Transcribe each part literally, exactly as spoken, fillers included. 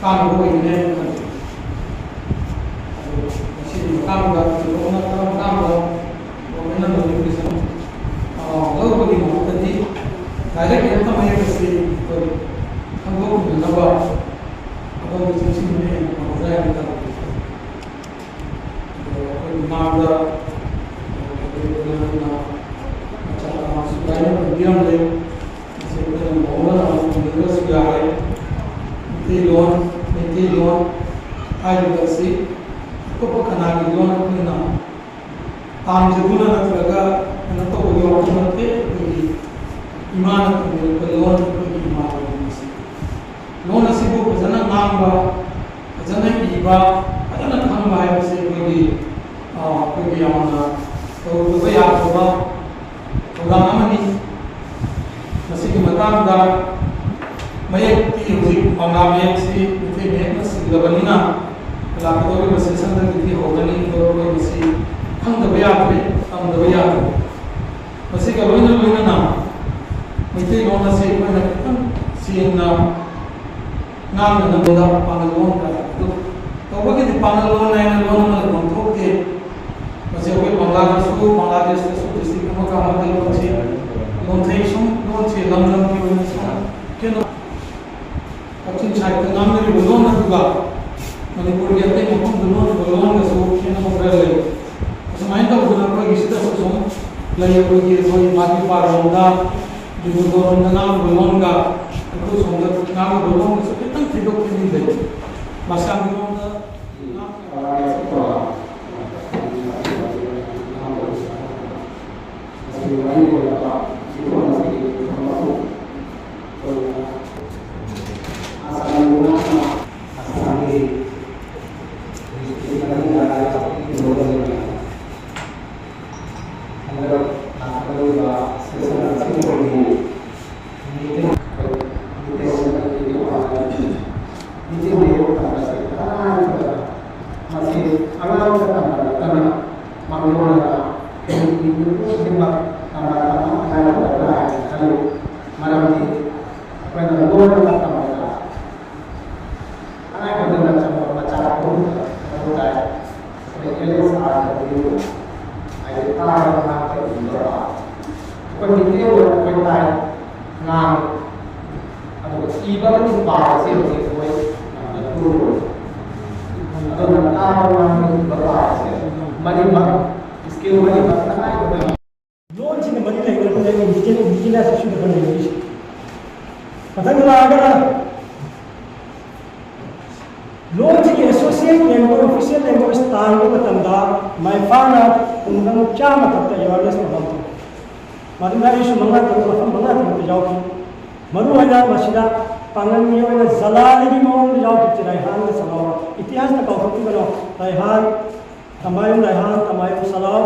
ꯀꯥꯟꯅꯕ ꯑꯣꯏꯒꯅꯤ ꯍꯥꯏꯅ ꯈꯜꯂꯤ꯫ ꯑꯗꯣ ꯃꯁꯤꯒꯤ ꯃꯇꯥꯡꯗ ꯊꯣꯏꯗꯣꯛꯅ ꯀꯔꯝ ꯀꯔꯝꯕ ꯒꯣꯔꯃꯦꯟꯅ ꯅꯣꯇꯤꯐꯤꯀꯦꯁꯟ ꯂꯧꯕꯒꯤ ꯃꯍꯨꯠꯇꯗꯤ ꯗꯥꯏꯔꯦꯛ ꯍꯦꯛꯇ ꯃꯌꯦꯛ ꯑꯁꯤ ꯑꯩꯈꯣꯏ ꯈꯪꯗꯣꯛꯃꯤꯟꯅꯅꯕ ꯑꯗꯣꯝꯗ ꯆꯪꯁꯤꯟꯕꯅ ꯍꯦꯟꯅ ꯐꯒꯗ꯭ꯔꯥ ꯍꯥꯏꯅ ꯈꯜꯂꯤ꯫ ꯑꯗꯣ ꯑꯩꯈꯣꯏ ꯃꯃꯥꯡꯗ ꯃꯆꯥ ꯃꯁꯨ ꯂꯣꯏꯅ ꯄꯟꯕꯤꯔꯝꯂꯦ꯫ ꯃꯁꯤ ꯑꯩꯈꯣꯏꯅ ꯃꯑꯣꯡ ꯑꯃ ꯊꯝꯕꯤꯔꯒꯁꯨ ꯌꯥꯔꯦ꯫ ꯃꯩꯇꯩꯂꯣꯟ, ꯃꯩꯇꯩꯂꯣꯟ ꯍꯥꯏꯔꯤꯕ ꯑꯁꯤ ꯑꯇꯣꯞꯄ ꯀꯅꯥꯒꯤ ꯂꯣꯟ ꯑꯩꯈꯣꯏꯅ ꯄꯥꯝꯖꯗꯨꯅ ꯅꯠꯇ꯭ꯔꯒ ꯀꯩꯅꯣ ꯇꯧꯕꯒꯤ ꯋꯥꯐꯝ ꯅꯠꯇꯦ꯫ ꯑꯩꯈꯣꯏꯒꯤ ꯏꯃꯥꯅ ꯇꯝꯕꯤꯔꯛꯄ ꯂꯣꯟ, ꯑꯩꯈꯣꯏꯒꯤ ꯏꯃꯥ ꯂꯣꯟ ꯑꯁꯤ꯫ ꯂꯣꯟ ꯑꯁꯤꯕꯨ ꯐꯖꯅ ꯉꯥꯡꯕ, ꯐꯖꯅ ꯏꯕ, ꯐꯖꯅ ꯈꯪꯕ ꯍꯥꯏꯕꯁꯤ ꯑꯩꯈꯣꯏꯒꯤ, ꯑ, ꯑꯩꯈꯣꯏꯒꯤ ꯌꯥꯝꯅ ꯇꯧꯗꯕ ꯌꯥꯗ꯭ꯔꯕ ꯊꯧꯗꯥꯡ ꯑꯃꯅꯤ꯫ ꯃꯁꯤꯒꯤ ꯃꯇꯥꯡꯗ ꯃꯌꯦꯛꯇꯤ ꯍꯧꯖꯤꯛ ꯕꯪꯒꯥ ꯃꯌꯦꯛꯁꯤ ꯃꯩꯇꯩ ꯃꯌꯦꯛꯅ ꯁꯤꯜꯂꯕꯅꯤꯅ ꯂꯥꯛꯀꯗꯧꯔꯤꯕ ꯁꯦꯁꯟꯗꯒꯤꯗꯤ ꯍꯧꯒꯅꯤ꯫ ꯑꯗꯣ ꯑꯩꯈꯣꯏ ꯃꯁꯤ ꯈꯪꯗꯕ ꯌꯥꯗ꯭ꯔꯦ, ꯇꯝꯗꯕ ꯌꯥꯗ꯭ꯔꯦ꯫ ꯃꯁꯤꯒ ꯂꯣꯏꯅ ꯂꯣꯏꯅꯅ ꯃꯩꯇꯩꯂꯣꯟ ꯑꯁꯤ ꯑꯩꯈꯣꯏꯅ ꯈꯤꯇꯪ ꯁꯦꯡꯅ ꯉꯥꯡꯅꯅꯕꯗ ꯄꯥꯡꯒꯜ ꯂꯣꯟ ꯀꯥꯏ꯫ ꯑꯗꯨ ꯇꯧꯕꯒꯤꯗꯤ ꯄꯥꯡꯒꯜ ꯂꯣꯟ ꯍꯥꯏꯅ ꯂꯣꯟ ꯑꯃ ꯂꯩꯐꯝ ꯊꯣꯛꯇꯦ꯫ ꯃꯁꯤ ꯑꯩꯈꯣꯏ ꯕꯪꯒ꯭ꯂꯥꯗꯁꯨ, ꯕꯪꯒ꯭ꯂꯥꯗꯦꯁꯇꯁꯨ ꯗꯤꯁꯇ꯭ꯔꯤꯛ ꯑꯃꯒ ꯑꯃꯒ ꯂꯣꯟꯁꯤ, ꯂꯣꯟꯊꯩ ꯁꯨꯝ ꯂꯣꯟꯁꯤ ꯂꯝ ꯂꯝꯒꯤ ꯑꯣꯏꯅ ꯁꯨꯝ ꯈꯦꯠꯅ-, ꯀꯛꯆꯤꯡ ꯁꯥꯏꯠꯇ ꯉꯥꯡꯅꯔꯤꯕ ꯂꯣꯟ ꯑꯗꯨꯒ ꯃꯅꯤꯄꯨꯔꯒꯤ ꯑꯇꯩ ꯃꯐꯝꯗ ꯂꯣꯟꯕ ꯂꯣꯟꯒꯁꯨ ꯈꯦꯠꯅꯕ ꯈꯔ ꯂꯩ꯫ ꯑꯁꯨꯃꯥꯏꯅ ꯇꯧꯗꯅ ꯑꯩꯈꯣꯏꯒꯤ ꯁꯤꯗꯁꯨ ꯁꯨꯝ ꯂꯩ꯫ ꯑꯩꯈꯣꯏꯒꯤ, ꯑꯩꯈꯣꯏ ꯏꯃꯥ ꯏꯄꯥꯔꯣꯝꯗ ꯗꯤꯕ꯭ꯔꯨꯒꯔ ꯂꯣꯝꯗ ꯉꯥꯡꯅꯕ ꯂꯣꯟꯒ ꯑꯩꯈꯣꯏ ꯁꯣꯝꯗ ꯉꯥꯡꯅꯕ ꯂꯣꯟꯒꯁꯨ ꯈꯤꯇꯪ ꯊꯤꯗꯣꯛ ꯊꯤꯖꯤꯟ ꯂꯩ꯫ ꯃꯁꯥꯒꯤ ꯂꯣꯟꯗ ꯍꯟꯗꯛ ꯂꯥꯛꯀꯗꯧꯔꯤꯕ ꯁꯦꯁꯟ ꯑꯁꯤꯒꯤ ꯃꯤꯇꯤꯡ, ꯃꯤꯇꯤꯡ, ꯃꯤꯇꯤꯡ ꯇꯝꯕꯁꯦ ꯀꯅꯥꯝꯇ ꯃꯁꯤ ꯑꯉꯥꯡꯗ ꯇꯝꯕ ꯅꯠꯇꯅ ꯃꯥꯡꯂꯣꯟꯅ ꯃꯤꯄꯨꯝ ꯈꯨꯗꯤꯡꯃꯛ ꯇꯝꯕ ꯇꯝꯕ ꯍꯥꯏꯕ ꯍꯥꯏꯅ ꯈꯜꯂꯤ꯫ ꯃꯔꯝꯗꯤ ꯑꯩꯈꯣꯏꯅ ꯂꯣꯟ ꯑꯃ ꯇꯝꯕꯗ ꯑꯗꯨꯒ ꯏꯕ ꯑꯃꯁꯨ ꯄꯥꯕꯁꯦ ꯍꯧꯖꯤꯛ ꯑꯩꯈꯣꯏ ꯌꯥꯝꯅ ꯂꯨꯔꯦ꯫ ꯑꯗꯨꯅ ꯇꯥꯕ ꯉꯥꯡꯕ ꯏꯕ ꯄꯥꯕꯁꯦ ꯃꯔꯤꯃꯛ ꯁ꯭ꯀꯤꯜ ꯃꯔꯤꯃꯛ ꯇꯉꯥꯏ ꯐꯗꯅ ꯂꯣꯟꯁꯤꯒ ꯃꯔꯤ ꯂꯩꯅꯕ indigenous issue ꯈꯔ ꯂꯩꯔꯤꯁꯦ꯫ ꯃꯊꯪꯗ ꯂꯥꯛꯑꯒꯅ ꯂꯣꯟꯁꯤꯒꯤ associate language, official language ꯇꯥꯔꯨꯕ ꯃꯇꯝꯗ ꯃꯥꯏꯐꯥꯅ ꯈꯨꯡꯒꯪ ꯆꯥꯝꯃ ꯊꯛꯇ awareness program ꯇꯧꯏ꯫ ꯃꯗꯨꯗ ꯑꯩꯁꯨ ꯃꯉꯥ ꯇꯔꯨꯛ, ꯃꯐꯝ ꯃꯉꯥ ꯇꯔꯨꯛꯇ ꯌꯥꯎꯈꯤ꯫ ꯃꯔꯨꯑꯣꯏꯅ ꯃꯁꯤꯗ ꯄꯥꯡꯒꯜꯒꯤ ꯑꯣꯏꯅ ꯖꯂꯥꯂꯤꯒꯤ ꯃꯑꯣꯡꯗ ꯌꯥꯎꯈꯤꯕꯁꯤ ꯔꯥꯏꯍꯥꯟꯒ ꯁꯂꯥꯎ꯫ ꯏꯇꯤꯍꯥꯁꯇ ꯀꯥꯎꯊꯣꯛꯄꯤꯒꯅꯨ, ꯔꯥꯏꯍꯥꯟ, ꯊꯃꯥꯏꯌꯨꯝ ꯔꯥꯏꯍꯥꯟ, ꯊꯃꯥꯏꯌꯨꯝ ꯁꯂꯥꯎ,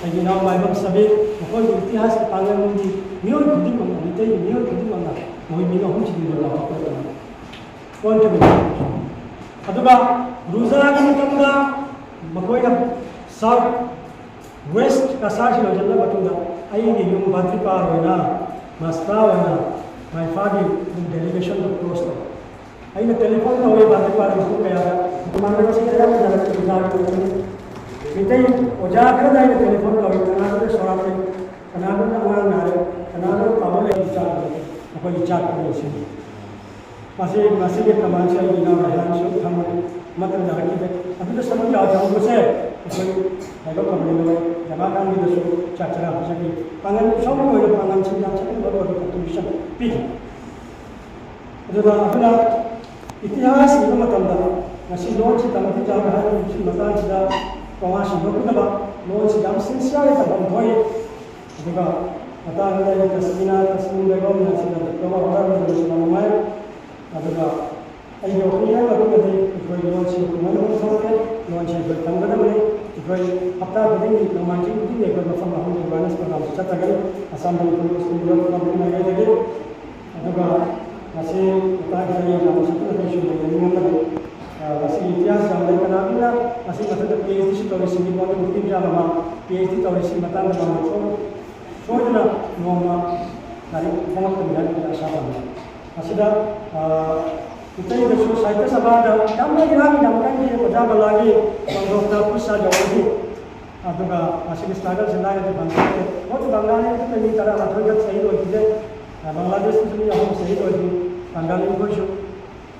ꯑꯩꯒꯤ ꯏꯅꯥꯎ ꯃꯥꯏꯕꯝ ꯁꯕꯤꯔ, ꯃꯈꯣꯏꯒꯤ ꯏꯇꯤꯍꯥꯁꯀꯤ ꯄꯥꯡꯒꯜꯒꯤ ꯃꯤꯑꯣꯏ ꯈꯨꯗꯤꯡꯃꯛꯅ, ꯃꯩꯇꯩꯒꯤ ꯃꯤꯑꯣꯏ ꯈꯨꯗꯤꯡꯃꯛꯅ ꯃꯈꯣꯏ ꯃꯤꯡ ꯑꯍꯨꯝꯁꯤꯒꯤ ꯃꯃꯤꯡ ꯂꯥꯎꯊꯣꯛꯄ ꯉꯝꯃꯤ꯫ Point two. ꯑꯗꯨꯒ ꯔꯨꯖꯥꯒꯤ ꯃꯇꯝꯗ ꯃꯈꯣꯏꯅ ꯁꯥꯎꯠ ꯋꯦꯁ ꯀꯁꯥꯔꯁꯤ ꯂꯣꯏꯁꯤꯜꯂꯕ ꯃꯇꯨꯡꯗ ꯑꯩꯒꯤ ꯌꯨꯝ ꯕꯥꯇ꯭ꯔꯤꯄꯥ ꯑꯣꯏꯅ, ꯃꯁꯇꯥ ꯑꯣꯏꯅ ꯃꯥꯏꯐꯥꯒꯤ ꯗꯦꯂꯤꯒꯦꯁꯟꯗꯨ ꯀ꯭ꯂꯣꯖ ꯇꯧ꯫ ꯑꯩꯅ ꯇꯦꯂꯤꯐꯣꯟ ꯇꯧꯋꯤ ꯕꯥꯇ꯭ꯔꯤꯄꯥꯗ ꯃꯐꯝ ꯀꯌꯥꯗ꯫ ꯏꯃꯥꯟꯅꯕꯁꯤꯡ ꯑꯌꯥꯝꯕꯅ ꯔꯨꯖꯥꯒꯤ ꯑꯣꯏꯕꯅꯤ꯫ ꯃꯤꯇꯩ ꯑꯣꯖꯥ ꯈꯔꯗ ꯑꯩꯅ ꯇꯦꯂꯤꯐꯣꯟ ꯇꯧꯋꯤ, ꯀꯅꯥꯒꯨꯝꯕ ꯁꯣꯔꯥꯠꯇꯦ, ꯀꯅꯥꯒꯨꯝꯕ ꯑꯉꯥꯡ ꯅꯥꯔꯦ, ꯀꯅꯥꯒꯨꯝꯕ ꯄꯥꯕ ꯂꯩ ꯆꯥꯕ꯫ ꯃꯈꯣꯏꯒꯤ ꯆꯥꯛ ꯄꯤꯔꯤꯁꯤ꯫ ꯃꯁꯤ, ꯃꯁꯤꯒꯤ ꯀꯃꯥꯟꯁꯦ ꯑꯩꯒꯤ ꯏꯅꯥꯎ ꯔꯥꯏꯍꯥꯟꯁꯨ ꯊꯝꯃꯒꯦ, ꯑꯃꯠꯇ ꯌꯥꯔꯛꯈꯤꯗꯦ꯫ ꯑꯗꯨꯗ ꯁꯔꯨꯛ ꯌꯥꯎꯖꯍꯧꯕꯁꯦ ꯑꯩꯈꯣꯏ ꯂꯥꯏꯕꯛ ꯐꯕꯅꯤ꯫ ꯅꯣꯏ ꯖꯃꯥ ꯈꯥꯟꯒꯤꯗꯁꯨ ꯆꯥꯛ ꯆꯔꯥ ꯄꯤꯖꯈꯤ꯫ ꯄꯥꯡꯒꯜ ꯁꯣꯝꯒꯤ ꯑꯣꯏꯅ ꯄꯥꯡꯒꯜꯁꯤꯡ ꯌꯥꯝ ꯆꯠꯅꯕ ꯑꯣꯏꯕ contribution ꯄꯤꯈꯤ꯫ ꯑꯗꯨꯒ ꯑꯩꯈꯣꯏꯅ ꯏꯇꯤꯍꯥꯁ ꯏꯕ ꯃꯇꯝꯗ ꯉꯁꯤ ꯂꯣꯟꯁꯤ ꯇꯝꯕꯗꯤ ꯌꯥꯎꯔꯦ ꯍꯥꯏꯕꯒꯤ ꯃꯇꯥꯡꯁꯤꯗ ꯇꯣꯉꯥꯟ ꯁꯟꯗꯣꯛꯀꯗꯕ ꯂꯣꯟꯁꯤ ꯌꯥꯝ ꯁꯤꯟꯁꯤꯌꯔ ꯇꯝꯐꯝ ꯊꯣꯛꯏ꯫ ꯑꯗꯨꯒ ꯃꯇꯥꯡꯗ ꯑꯩ ꯇꯁꯃꯤꯅꯥ ꯇꯁꯃꯤꯟ ꯕꯦꯒꯝꯅ ꯁꯤꯗ ꯗꯤꯄ꯭ꯂꯣꯃꯥ ꯍꯣꯜꯗꯔ ꯑꯣꯏꯕꯁꯤꯅ ꯅꯨꯡꯉꯥꯏ꯫ ꯑꯗꯨꯒ ꯑꯩꯒꯤ ꯑꯣꯄꯤꯅꯤꯌꯟ ꯑꯗꯨꯒꯗꯤ ꯑꯩꯈꯣꯏ ꯂꯣꯟꯁꯤ ꯈꯨꯃꯟ ꯑꯃ ꯊꯣꯛꯂꯛꯑꯦ, ꯂꯣꯟꯁꯤ ꯑꯩꯈꯣꯏ ꯇꯝꯒꯗꯕꯅꯤ꯫ ꯑꯩꯈꯣꯏ ꯍꯞꯇꯥ ꯈꯨꯗꯤꯡꯒꯤ, ꯅꯣꯡꯃꯥꯏꯖꯤꯡ ꯈꯨꯗꯤꯡꯒꯤ ꯑꯩꯈꯣꯏ ꯃꯐꯝ ꯑꯍꯨꯝꯗ ꯑꯦꯋꯦꯔꯅꯦꯁ ꯄ꯭ꯔꯣꯒ꯭ꯔꯥꯝꯁꯤ ꯆꯠꯊꯒꯅꯤ꯫ ꯑꯁꯥꯝ ꯃꯅꯤꯄꯨꯔ ꯃꯨꯁꯂꯤꯝ ꯌꯨꯠ ꯀꯥꯎꯟꯁꯤꯜ ꯃꯥꯏꯀꯩꯗꯒꯤ꯫ ꯑꯗꯨꯒ ꯉꯁꯤ ꯃꯇꯥꯡꯁꯤꯗ ꯑꯩ ꯌꯥꯝꯅ ꯁꯛꯇꯨꯅ ꯑꯩꯈꯣꯏꯁꯨ ꯂꯩꯖꯅꯤꯡꯉꯝꯕꯅꯤ꯫ ꯑ, ꯃꯁꯤꯒꯤ ꯏꯇꯤꯍꯥꯁ ꯌꯥꯝ ꯂꯩ꯫ ꯀꯅꯥꯒꯨꯝꯕ ꯃꯁꯤ ꯃꯊꯛꯇ ꯄꯤ ꯑꯩꯆ ꯗꯤꯁꯨ ꯇꯧꯔꯤꯁꯤꯡꯒꯤ ꯃꯣꯏꯅ ꯅꯨꯄꯤ ꯃꯆꯥ ꯑꯃ ꯄꯤ ꯑꯩꯆ ꯗꯤ ꯇꯧꯔꯤꯁꯤꯒꯤ ꯃꯇꯥꯡꯗ ꯃꯥꯅ ꯁꯣꯏ-, ꯁꯣꯏꯗꯅ ꯅꯣꯡꯃ ꯂꯥꯏꯔꯤꯛ ꯐꯣꯡꯂꯛꯀꯅꯤ ꯍꯥꯏꯅ ꯑꯩ ꯑꯁꯥ ꯊꯝꯃꯤ꯫ ꯃꯁꯤꯗ, ꯑ, ꯃꯤꯇꯩꯗꯁꯨ ꯁꯥꯍꯤꯇ꯭ꯌ ꯁꯚꯥꯗ ꯌꯥꯝꯅ ꯏꯔꯥꯡ ꯌꯥꯝ ꯀꯟꯈꯤ ꯑꯣꯖꯥ ꯕꯂꯥꯒꯤ ꯄꯥꯡꯊꯣꯛꯇ ꯈꯨꯠ ꯁꯥ ꯌꯧꯔꯛꯈꯤ꯫ ꯑꯗꯨꯒ ꯃꯁꯤꯒꯤ ꯁ꯭ꯇ꯭ꯔꯒꯜꯁꯤ ꯂꯥꯏꯔꯗꯤ ꯐꯪꯖꯗꯦ꯫ ꯃꯣꯏꯁꯨ ꯕꯪꯒꯥꯂꯤ ꯑꯃꯈꯛꯇ ꯃꯤ ꯇꯔꯥꯃꯥꯊꯣꯏ ꯈꯛ ꯁꯍꯤꯗ ꯑꯣꯏꯈꯤꯗꯦ꯫ ꯕꯪꯒ꯭ꯂꯥꯗꯦꯁꯇꯁꯨ ꯃꯤ ꯑꯍꯨꯝ ꯁꯍꯤꯗ ꯑꯣꯏꯈꯤ꯫ ꯕꯪꯒꯥꯂꯤ ꯑꯩꯈꯣꯏꯁꯨ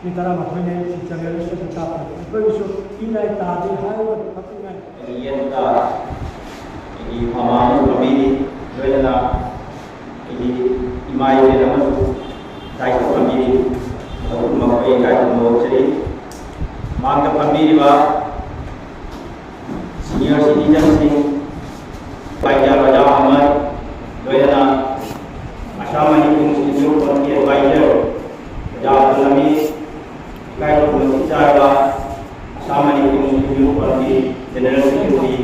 ꯃꯤ ꯇꯔꯥꯃꯥꯊꯣꯏꯅꯦ ꯁꯤ ꯆꯪꯉꯦ꯫ ꯑꯩꯈꯣꯏꯒꯤꯁꯨ ꯏ ꯅꯥꯏ ꯇꯥꯗꯦ ꯍꯥꯏꯔꯒ ꯐꯠꯇꯅꯤꯡꯉꯥꯏ꯫ ꯑꯩꯒꯤ ꯌꯦꯟꯗ ꯑꯩꯒꯤ ꯃꯃꯥ ꯑꯃꯁꯨ ꯐꯝꯕꯤꯔꯤ, ꯂꯣꯏꯅꯅ ꯑꯩꯒꯤ ꯏꯃꯥ ꯏꯕꯦꯟ ꯑꯃꯁꯨ ꯗꯥꯏꯇ ꯐꯝꯕꯤꯔꯤ꯫ ꯃꯈꯣꯏ ꯗꯥꯏꯇ ꯐꯝꯕ ꯍꯧꯖꯔꯤ꯫ ꯃꯥꯡꯗ ꯐꯝꯕꯤꯔꯤꯕ ꯁꯤꯅꯤꯌꯔ ꯁꯤꯇꯤꯖꯟꯁꯤꯡ, ꯄꯥꯏꯖꯥ ꯔꯣꯖꯥ ꯑꯍꯃꯗ, ꯂꯣꯏꯅꯅ ꯑꯁꯥꯝ ꯃꯅꯤꯄꯨꯔ ꯃꯨꯁꯂꯤꯝ ꯌꯨꯠ ꯀꯣꯟꯒꯤ ꯑꯦꯗꯚꯥꯏꯖꯔ ꯑꯣꯖꯥ ꯑꯕꯗꯨꯜ ꯍꯃꯤꯗ, ꯏꯀꯥꯏ ꯈꯨꯝꯅꯕ ꯆꯥꯔꯕ ꯑꯁꯥꯝ ꯃꯅꯤꯄꯨꯔ ꯃꯨꯁꯂꯤꯝ ꯌꯨꯠ ꯀꯣꯟꯒꯤ ꯖꯦꯅꯔꯦꯜ ꯁꯦꯀ꯭ꯔꯦꯇꯔꯤ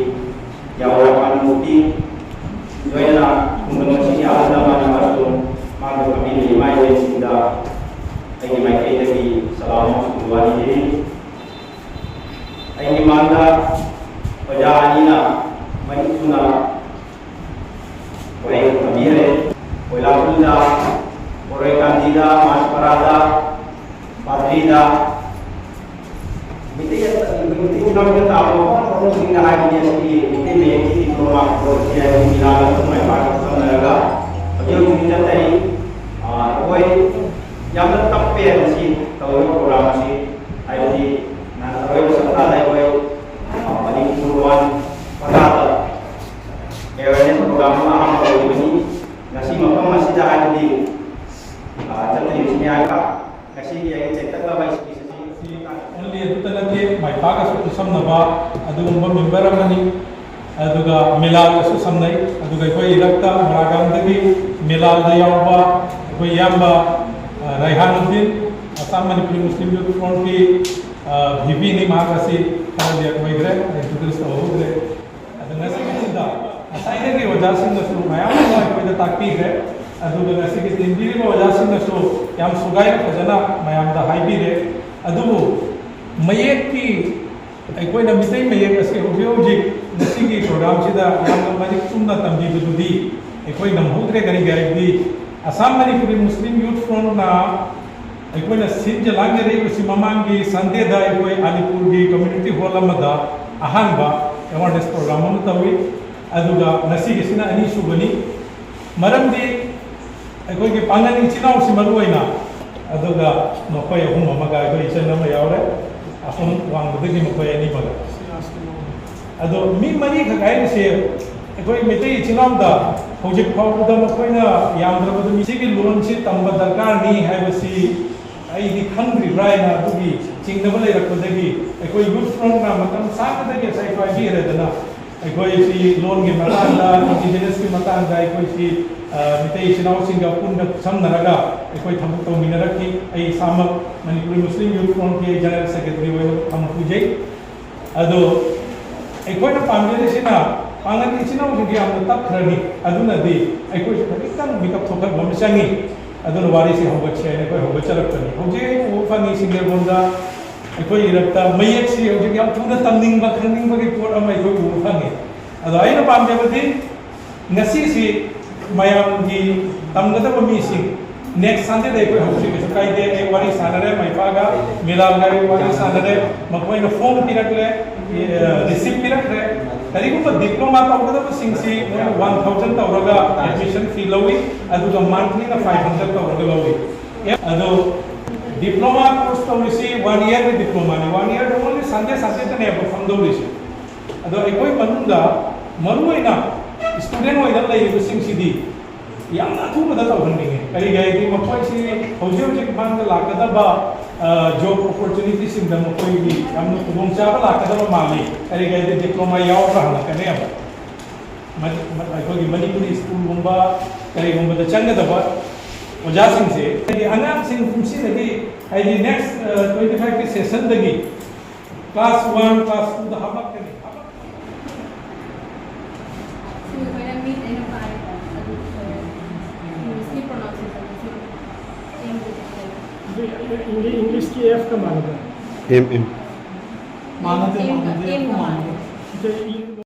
ꯌꯥꯎꯔꯕ ꯃꯨꯐꯇꯤ, ꯂꯣꯏꯅꯅ ꯈꯨꯡꯒꯪ ꯑꯁꯤꯒꯤ ꯑꯍꯜ ꯂꯃꯟ ꯑꯃꯁꯨꯡ ꯃꯥꯡꯗ ꯐꯝꯕꯤꯔꯤꯕ ꯏꯃꯥ ꯏꯕꯦꯟꯁꯤꯡꯗ ꯑꯩꯒꯤ ꯃꯥꯏꯀꯩꯗꯒꯤ ꯁꯂꯥꯝ ꯑꯃꯁꯨꯡ ꯗꯨꯋꯥ ꯅꯤꯖꯔꯤ꯫ ꯑꯩꯒꯤ ꯃꯥꯡꯗ ꯑꯣꯖꯥ ꯑꯅꯤꯅ ꯃꯔꯤꯛ ꯊꯨꯅ ꯋꯥꯍꯩ ꯊꯝꯕꯤꯈ꯭ꯔꯦ꯫ ꯀꯣꯏꯂꯥꯄꯨꯔꯗ, ꯕꯣꯔꯣꯏꯀꯥꯟꯗꯤꯗ, ꯃꯥꯁꯄꯔꯥꯗ, ꯄꯥꯗ꯭ꯔꯤꯗ, ꯃꯩꯇꯩ ꯃꯩꯇꯩ ꯏꯆꯤꯟ ꯏꯅꯥꯎꯁꯤꯡꯅ ꯇꯥꯕ ꯃꯐꯝ ꯃꯐꯝꯁꯤꯡꯗ ꯍꯥꯏꯕꯗꯤ ꯑꯁꯤꯒꯤ ꯃꯩꯇꯩ ꯃꯌꯦꯛꯀꯤ ꯗꯤꯄ꯭ꯂꯣꯃꯥ ꯀꯣꯔꯁꯀꯤ ꯍꯥꯏꯕꯗꯤ ꯃꯤꯂꯥꯗ ꯑꯗꯨꯝ ꯃꯥꯏ ꯄꯥꯛꯅ ꯆꯠꯅꯔꯒ ꯍꯧꯖꯤꯛ ꯍꯧꯖꯤꯛ ꯆꯠꯊꯔꯤ꯫ ꯑ, ꯑꯩꯈꯣꯏ ꯌꯥꯝꯅ ꯇꯞꯄꯦ ꯃꯁꯤ ꯇꯧꯔꯤꯕ ꯄ꯭ꯔꯣꯒ꯭ꯔꯥꯝ ꯑꯁꯤ, ꯍꯥꯏꯕꯗꯤ ꯅꯍꯥꯟ ꯑꯔꯣꯏꯕ ꯁꯞꯇꯥꯗ ꯑꯩꯈꯣꯏ, ꯑ, ꯃꯅꯤꯄꯨꯔ ꯋꯥꯟ ꯄꯇꯥꯗ ꯑꯦꯋꯦꯔꯅꯦꯁ ꯄ꯭ꯔꯣꯒ꯭ꯔꯥꯝ ꯑꯃ ꯑꯍꯥꯟꯕ ꯑꯣꯏꯕꯅꯤ꯫ ꯉꯁꯤ ꯃꯐꯝ ꯑꯁꯤꯗ ꯍꯥꯏꯕꯗꯤ, ꯑ, ꯆꯠꯅꯔꯤꯕꯁꯤꯅꯤ ꯍꯥꯏꯕ ꯉꯁꯤꯒꯤ ꯑꯩꯒꯤ ꯆꯦꯟꯊꯠꯅꯕ ꯁ꯭ꯄꯤꯆ ꯑꯁꯤ ꯑꯣꯟꯂꯤ ꯑꯗꯨꯇ ꯅꯠꯇꯦ, ꯃꯥꯏ ꯄꯥꯛꯑꯁꯨ ꯈꯨꯠꯁꯝꯅꯕ ꯑꯗꯨꯒꯨꯝꯕ ꯃꯦꯝꯕꯔ ꯑꯃꯅꯤ꯫ ꯑꯗꯨꯒ ꯃꯦꯂꯥꯒꯁꯨ ꯁꯝꯅꯩ꯫ ꯑꯗꯨꯒ ꯑꯩꯈꯣꯏ ꯏꯔꯛꯇ ꯃꯣꯔꯥꯒꯥꯝꯗꯒꯤ ꯃꯦꯂꯥꯗ ꯌꯥꯎꯕ ꯑꯩꯈꯣꯏ ꯏꯌꯥꯝꯕ, ꯑ, ꯔꯥꯏꯍꯥꯟ ꯎꯗꯤꯟ, ꯑꯁꯥꯝ ꯃꯅꯤꯄꯨꯔꯤ ꯃꯨꯁꯂꯤꯝ ꯌꯨꯠ ꯐ꯭ꯔꯣꯟꯠꯀꯤ, ꯑ, ꯚꯤ ꯄꯤꯅꯤ꯫ ꯃꯍꯥꯛ ꯑꯁꯤ ꯈꯔ ꯂꯦꯠ ꯑꯣꯏꯈ꯭ꯔꯦ, ꯏꯟꯇ꯭ꯔꯣꯗ꯭ꯌꯨꯁ ꯇꯧꯍꯧꯗ꯭ꯔꯦ꯫ ꯑꯗꯨ ꯉꯁꯤꯒꯤꯁꯤꯗ ꯉꯁꯥꯏꯗꯒꯤ ꯑꯣꯖꯥꯁꯤꯡꯅꯁꯨ ꯃꯌꯥꯝ ꯑꯃ ꯑꯩꯈꯣꯏꯗ ꯇꯥꯛꯄꯤꯈ꯭ꯔꯦ꯫ ꯑꯗꯨꯒ ꯉꯁꯤꯒꯤ ꯇꯦꯟꯕꯤꯔꯤꯕ ꯑꯣꯖꯥꯁꯤꯡꯅꯁꯨ ꯌꯥꯝ ꯁꯨꯒꯥꯏꯅ ꯐꯖꯅ ꯃꯌꯥꯝꯗ ꯍꯥꯏꯕꯤꯔꯦ꯫ ꯑꯗꯨꯕꯨ ꯃꯌꯦꯛꯀꯤ ꯑꯩꯈꯣꯏꯅ ꯃꯤꯇꯩ ꯃꯌꯦꯛ ꯑꯁꯤ ꯍꯧꯖꯤꯛ ꯍꯧꯖꯤꯛ ꯉꯁꯤꯒꯤ ꯄ꯭ꯔꯣꯒ꯭ꯔꯥꯝꯁꯤꯗ ꯌꯥꯝꯅ ꯃꯔꯤꯛ ꯆꯨꯝꯅ ꯇꯝꯕꯤꯕꯗꯨꯗꯤ ꯑꯩꯈꯣꯏ ꯅꯪꯍꯧꯗ꯭ꯔꯦ꯫ ꯀꯔꯤꯒꯤ ꯍꯥꯏꯔꯗꯤ ꯑꯁꯥꯝ ꯃꯅꯤꯄꯨꯔꯤ ꯃꯨꯁꯂꯤꯝ ꯌꯨꯠ ꯐ꯭ꯔꯣꯟꯠꯅ ꯑꯩꯈꯣꯏꯅ ꯁꯤꯟꯖ ꯂꯥꯡꯖꯔꯛꯏꯕꯁꯤ ꯃꯃꯥꯡꯒꯤ ꯁꯟꯗꯦꯗ ꯑꯩꯈꯣꯏ ꯑꯂꯤꯄꯨꯔꯒꯤ ꯀꯝꯃ꯭ꯌꯨꯅꯤꯇꯤ ꯍꯣꯜ ꯑꯃꯗ ꯑꯍꯥꯟꯕ ꯑꯦꯋꯥꯔꯅꯦꯁ ꯄ꯭ꯔꯣꯒ꯭ꯔꯥꯝ ꯑꯃ ꯇꯧꯏ꯫ ꯑꯗꯨꯒ ꯉꯁꯤꯒꯤꯁꯤꯅ ꯑꯅꯤꯁꯨꯕꯅꯤ꯫ ꯃꯔꯝꯗꯤ ꯑꯩꯈꯣꯏꯒꯤ ꯄꯥꯡꯒꯜ ꯏꯆꯤꯜ ꯏꯅꯥꯎꯁꯤ ꯃꯔꯨ ꯑꯣꯏꯅ, ꯑꯗꯨꯒ ꯃꯈꯣꯏ ꯑꯍꯨꯝ ꯑꯃꯒ ꯑꯩꯈꯣꯏ ꯏꯆꯟ ꯑꯃ ꯌꯥꯎꯔꯦ, ꯑꯁꯣꯝ ꯋꯥꯡꯃꯗꯒꯤ ꯃꯈꯣꯏ ꯑꯅꯤꯃꯒ꯫ ꯑꯗꯣ ꯃꯤ ꯃꯔꯤꯈꯛ ꯍꯥꯏꯔꯤꯁꯦ ꯑꯩꯈꯣꯏ ꯃꯩꯇꯩ ꯏꯆꯤꯜ ꯏꯅꯥꯎꯗ ꯍꯧꯖꯤꯛ ꯐꯥꯎꯕꯗ ꯃꯈꯣꯏꯅ ꯌꯥꯝꯗ꯭ꯔꯕꯗ ꯃꯤ ꯁꯤꯒꯤ ꯂꯣꯟꯁꯤ ꯇꯝꯕ ꯗꯔꯀꯥꯔꯅꯤ ꯍꯥꯏꯕꯁꯤ ꯑꯩꯗꯤ ꯈꯪꯗ꯭ꯔꯤꯕ꯭ꯔꯥ ꯍꯥꯏꯅ ꯑꯗꯨꯒꯤ ꯆꯤꯡꯅꯕ ꯂꯩꯔꯛꯄꯗꯒꯤ ꯑꯩꯈꯣꯏ ꯌꯨꯠ ꯐ꯭ꯔꯣꯟꯅ ꯃꯇꯝ ꯁꯥꯡꯅꯗꯒꯤ ꯉꯁꯥꯏ ꯄꯥꯏꯕꯤꯔꯦꯗꯅ, ꯑꯩꯈꯣꯏꯁꯤ ꯂꯣꯟꯒꯤ ꯃꯇꯥꯡꯗ, ꯏꯟꯗꯤꯖꯤꯅꯁꯀꯤ ꯃꯇꯥꯡꯗ ꯑꯩꯈꯣꯏꯁꯤ, ꯑ, ꯃꯤꯇꯩ ꯏꯆꯤꯟ ꯏꯅꯥꯎꯁꯤꯡꯒ ꯄꯨꯟꯅ ꯈꯨꯠꯁꯝꯅꯔꯒ ꯑꯩꯈꯣꯏ ꯊꯕꯛ ꯇꯧꯃꯤꯟꯅꯔꯛꯈꯤ꯫ ꯑꯩ ꯏꯁꯥꯃꯛ ꯃꯅꯤꯄꯨꯔꯤ ꯃꯨꯁꯂꯤꯝ ꯌꯨꯠ ꯐ꯭ꯔꯣꯟꯒꯤ ꯖꯦꯅꯔꯦꯜ ꯁꯦꯀ꯭ꯔꯦꯇꯔꯤ ꯑꯣꯏꯅ ꯊꯝ ꯄꯨꯖꯩ꯫ ꯑꯗꯣ ꯑꯩꯈꯣꯏꯅ ꯄꯥꯝꯖꯔꯤꯁꯤꯅ ꯄꯥꯡꯒꯜ ꯏꯆꯤꯟ ꯏꯅꯥꯎꯁꯤꯡꯗꯤ ꯌꯥꯝꯅ ꯇꯞꯈ꯭ꯔꯅꯤ, ꯑꯗꯨꯅꯗꯤ ꯑꯩꯈꯣꯏꯁꯨ ꯈꯖꯤꯛꯇꯪ ꯃꯤꯀꯞ ꯊꯣꯛꯍꯟꯕ ꯑꯃ ꯆꯪꯉꯤ꯫ ꯑꯗꯨꯅ ꯋꯥꯔꯤꯁꯤ ꯍꯧꯒꯠꯁꯤ ꯍꯥꯏꯅ ꯑꯩꯈꯣꯏ ꯍꯧꯒꯠꯆꯔꯛꯄꯅꯤ꯫ ꯍꯧꯖꯤꯛ ꯑꯩꯅ ꯎꯕ ꯐꯪꯉꯤ ꯁꯤꯡꯒꯔꯕꯣꯟꯗ ꯑꯩꯈꯣꯏ ꯏꯔꯛꯇ ꯃꯌꯦꯛꯁꯤ ꯍꯧꯖꯤꯛ ꯌꯥꯝ ꯊꯨꯅ ꯇꯝꯅꯤꯡꯕ, ꯈꯪꯅꯤꯡꯕꯒꯤ ꯄꯣꯠ ꯑꯃ ꯑꯩꯈꯣꯏ ꯎꯕ ꯐꯪꯉꯤ꯫ ꯑꯗꯣ ꯑꯩꯅ ꯄꯥꯝꯖꯕꯗꯤ ꯉꯁꯤꯁꯤ ꯃꯌꯥꯝꯒꯤ ꯇꯝꯒꯗꯕ ꯃꯤꯁꯤꯡ next Sundayꯗ ꯑꯩꯈꯣꯏ ꯍꯧꯁꯤ, ꯀꯩꯁꯨ ꯀꯥꯏꯗꯦ꯫ ꯑꯩ ꯋꯥꯔꯤ ꯁꯥꯟꯅꯔꯦ, ꯃꯩꯐꯥꯒ ꯃꯤꯂꯥꯜꯒ ꯑꯩ ꯋꯥꯔꯤ ꯁꯥꯟꯅꯔꯦ, ꯃꯈꯣꯏꯅ form ꯄꯤꯔꯛꯂꯦ, receipt ꯄꯤꯔꯛꯈ꯭ꯔꯦ꯫ ꯀꯔꯤꯒꯨꯝꯕ diploma ꯇꯧꯒꯗꯕꯁꯤꯡꯁꯤ ꯃꯣꯏꯅ one thousand ꯇꯧꯔꯒ admission fee ꯂꯧꯏ, ꯑꯗꯨꯒ monthlyꯅ five hundred ꯇꯧꯔꯒ ꯂꯧꯏ꯫ ꯑꯗꯣ diploma course ꯇꯧꯔꯤꯁꯤ one yearꯒꯤ diplomaꯅꯤ, one yearꯗ only Sunday Sundayꯗꯅꯦꯕ ꯐꯝꯗꯧꯔꯤꯁꯤ꯫ ꯑꯗꯣ ꯑꯩꯈꯣꯏ ꯃꯅꯨꯡꯗ ꯃꯔꯨꯑꯣꯏꯅ student ꯑꯣꯏꯅ ꯂꯩꯔꯤꯕꯁꯤꯡꯁꯤꯗꯤ ꯌꯥꯝꯅ ꯑꯊꯨꯕꯗ ꯇꯧꯍꯟꯅꯤꯡꯉꯤ꯫ ꯀꯔꯤꯒꯤ ꯍꯥꯏꯗꯤ ꯃꯈꯣꯏꯁꯤ ꯍꯧꯖꯤꯛ ꯍꯧꯖꯤꯛ ꯃꯥꯡꯗ ꯂꯥꯛꯀꯗꯕ, ꯑ, job opportunityꯁꯤꯡꯗ ꯃꯈꯣꯏꯒꯤ ꯌꯥꯝꯅ ꯈꯨꯗꯣꯡꯆꯥꯕ ꯂꯥꯛꯀꯗꯕ ꯃꯥꯜꯂꯤ꯫ ꯀꯔꯤꯒꯤ ꯍꯥꯏꯗꯤ diploma ꯌꯥꯎꯔꯒ ꯍꯜꯂꯛꯀꯅꯦꯕ꯫ ꯃꯅꯤ-, ꯃ-, ꯑꯩꯈꯣꯏꯒꯤ ꯃꯅꯤꯄꯨꯔꯤ schoolꯒꯨꯝꯕ ꯀꯔꯤꯒꯨꯝꯕꯗ ꯆꯪꯒꯗꯕ ꯑꯣꯖꯥꯁꯤꯡꯁꯦ, ꯍꯥꯏꯗꯤ ꯑꯉꯥꯡꯁꯤꯡ ꯀꯨꯝꯁꯤꯗꯒꯤ, ꯍꯥꯏꯗꯤ next, ꯑ, twenty fiveꯀꯤ sessionꯗꯒꯤ class one, class twoꯗ ꯍꯥꯞꯂꯛꯀꯅꯤ꯫ ꯁꯤ ꯑꯩꯈꯣꯏꯅ ꯃꯤꯠ ꯑꯩꯅ ꯄꯥꯏ, ꯑꯗꯨ, ꯑ, Englishꯀꯤ pronunciationꯁꯤ ꯑꯦꯝ ꯗꯤ ꯑꯦꯝ꯫ ꯑꯗꯨ Englishꯀꯤ Fꯀ ꯃꯥꯟꯅꯕ꯭ꯔꯥ? M, M. ꯃꯥꯟꯅꯗꯦ, ꯑꯦꯝꯒ, ꯃꯥꯟꯅꯗꯦ, ꯑꯦꯝꯒ ꯃꯥꯟꯅꯗꯦ꯫ ꯃꯥꯟꯅꯗꯦ꯫ ꯑꯗꯨ ꯏ-